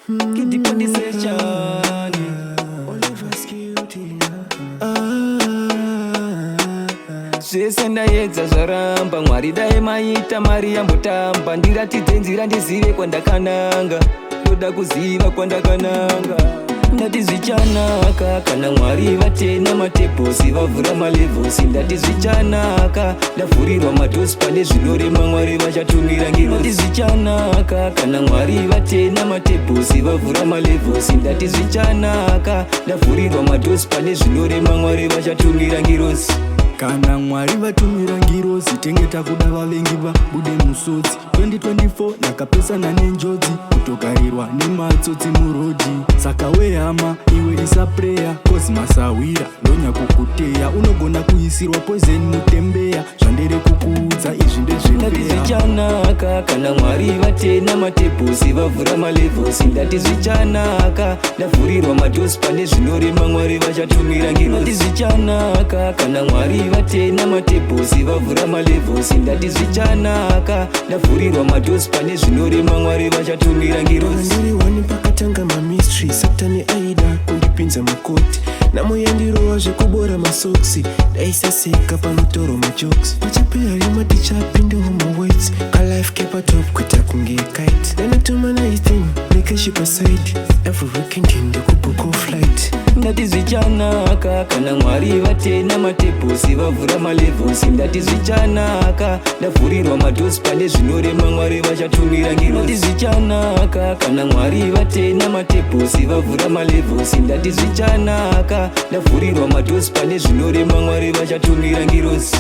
Kidipondiseshani. Zvese ndaedza zvaramba. Mwari, dai maita mari yambotamba, ndiratidze nzira, ndizive kwandakananga. Ndoda kuziva kwandakananga. Ndati zvichanaka kana Mwari vatena matables, vavhura malevels. Ndati zvichanaka, ndavhurirwa madoors pane zvinorema, Mwari vachatumira ngirozi. Ndati zvichanaka kana Mwari vatena matables, vavhura malevels. Ndati zvichanaka, ndavhurirwa madoors pane zvinorema, Mwari vachatumira ngirozi. Kana Mwari vatumira ngirozi, tenge takuda vavengi vabude musodzi. 2024 ndakapesana nenjodzi, kutogarirwa nematsotsi muroad. Saka wehama iwe, isa prayer, 'cause masahwira ndonyakukuteya. Unogona kuisirwa poison mutembeya. Zvandiri kukuudza izvi Ndati ndezvefeya. zvichanaka kana Mwari vatena matables, vavhura malevels. Ndati zvichanaka, ndavhurirwa madoors pane zvinorema, Mwari vachatumira ngirozi. Ndati zvichanaka kana Mwari vatena matables, vavhura malevels. Ndati zvichanaka, ndavhurirwa madoors pane zvinorema, Mwari vachatumira ngirozi. Ndiri one pakatanga mamystery. Satani aida kundipinza mukoti, namo yandirova zvekubora masocks. Daisaseka panotoro majokes, pachapera rima tichapindawo mawhite. Kalife kepatop kuita kunge kite. Ndanotuma nighting necash paside. Every weekend ndikubook flight. Ndati zvichanaka kana Mwari vatena matables, vavhura malevels. Ndati zvichanaka, ndavhurirwa madoors pane zvinorema, Mwari vachatumira ngirozi. Ndati zvichanaka kana Mwari vatena matables, vavhura malevels. Ndati zvichanaka, ndavhurirwa madoors pane zvinorema, Mwari vachatumira ngirozi.